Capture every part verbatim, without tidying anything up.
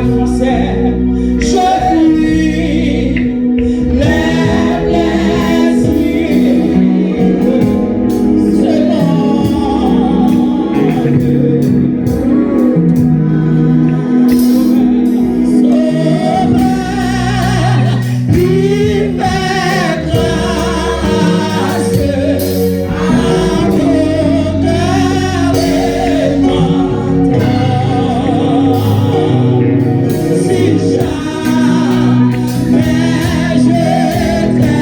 Français, je fuis les plaisirs de monde. Sauveur, qui fait grâce à ton cœur aimant. Si jamais je t'aime,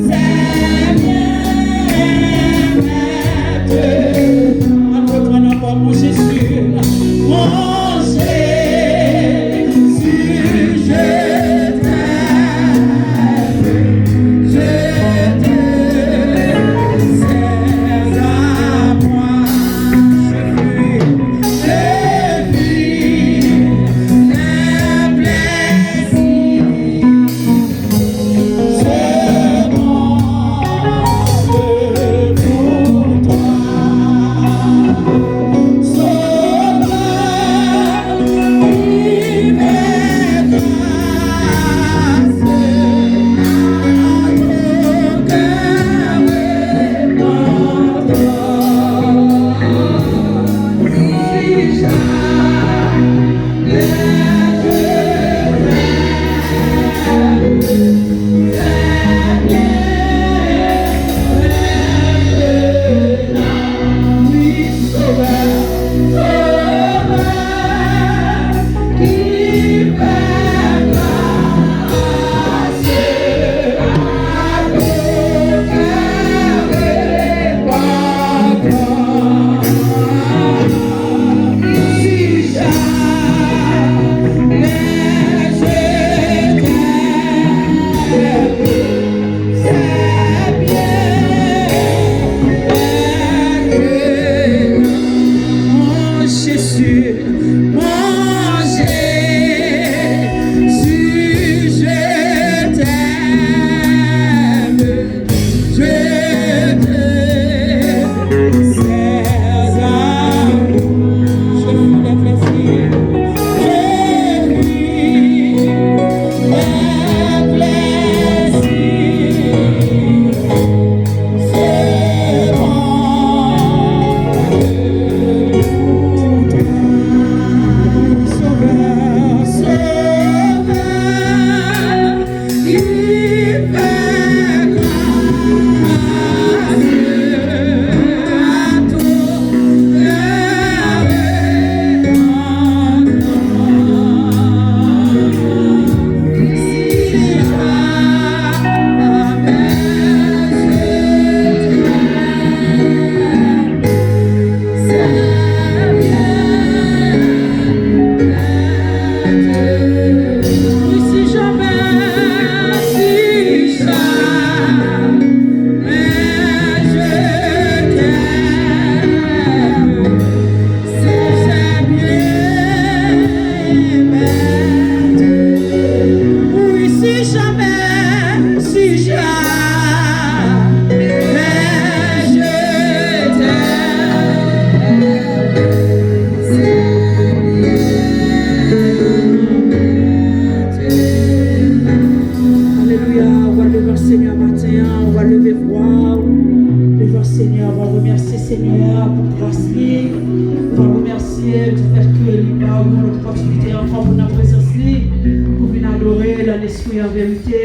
Seigneur, ann reprann ankò, mon Jésus, mon Jésus, je t'aime, je te sers à moi. Je fuis, je fuis les plaisirs. Mon Jésus, mon Jésus, je t'aime, je te sers à... Je fuis les plaisirs, je fuis les plaisirs. Alelouya, ou pral devan Senyè maten an, ou pral leve vwa ou devan Senyè, ou pral remèsye Senyè a pou gras li, ou pral remèsye l di fèt ke li ba ou yon lòt opòtinite ankò pou nan prezans li, pou vin adore l an espri, an verite.